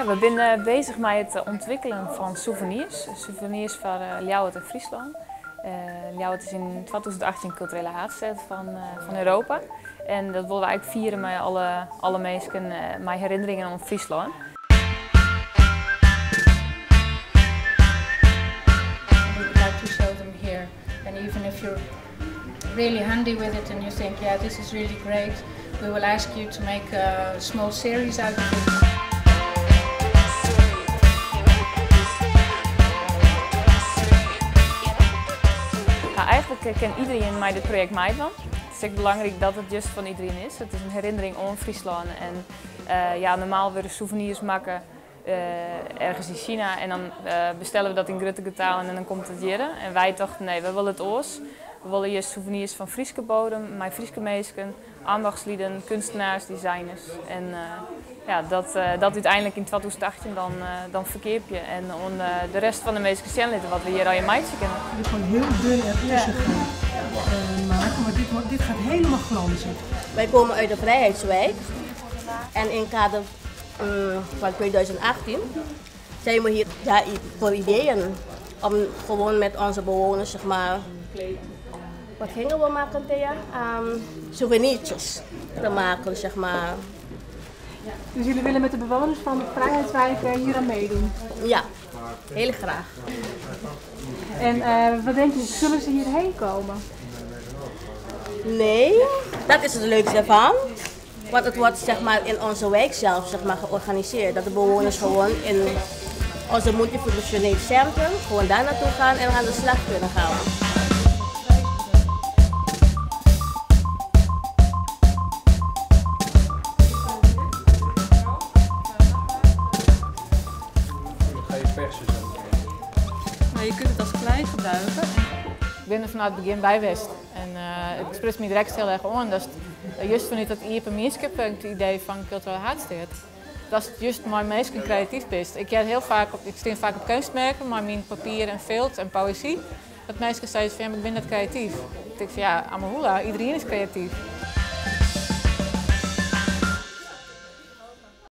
We binne bezich mei it ûntwikkeljen fan souvenirs. Souvenirs foar Ljouwert en Fryslân. Ljouwert is yn 2018 kulturele haadstêd fan Europa. En dat wolle we eigentlik fiere mei alle minsken mei herinneringen oan Fryslân. We would like to show them here and even if you're really handy with it and you think yeah this is really great we will ask you to make a small series out of it. Eigentlik kin iderien mei dit projekt meidwaan. It is ek belangryk dat it just fan iderien is. It is in herinnering oan Fryslân en ja, normaal wurde souvenirs makke ergens yn Sina en dan bestelle we dat yn grutte getalen en dan komt it hjirre. En wy tochten nee, we wolle it oars. We wolle just souvenirs fan Fryske bodem, mei Fryske minsken, ambachtslieden, kunstenaars, designers. En ja, dat, dat úteinlik yn 2018 dan, dan ferkeapje en oan de rest fan de minsken sjen litte wat we hjir allegear meitsje kinne. Dit gewoon heel dun ertussen gaan maken, maar dit, dit gaat helemaal glanzen. Wij komen uit de Vrijheidswijk en in kader van 2018 zijn we hier, ja, voor ideeën om gewoon met onze bewoners, zeg maar, wat gingen we maken, Thea? Souvenirtjes te maken, zeg maar. Dus jullie willen met de bewoners van de Vrijheidswijk hier aan meedoen? Ja, heel graag. En wat denk je, zullen ze hierheen komen? Nee, dat is het leukste ervan. Want het wordt, zeg maar, in onze wijk zelf, zeg maar, georganiseerd. Dat de bewoners gewoon in onze multifunctioneel centrum gewoon daar naartoe gaan en aan de slag kunnen gaan. Ga je persen zo? Nou, je kunt het als klei gebruiken. Ik bin der fanôf it begjin by west en it spricht my direkt hiel erch oan. Dat is just fanút dat iepen mienskip it idee fan kulturele haadstêd. Datst just mei minsken kreatyf bist. Ik hear hiel faak op, ik stean faak op keunstmerken mei myn papier en filt en poëzy, dat minsken sizze fan ja, mar ik bin net kreatyf. Ik tink fan ja, amahula, iderien is kreatyf.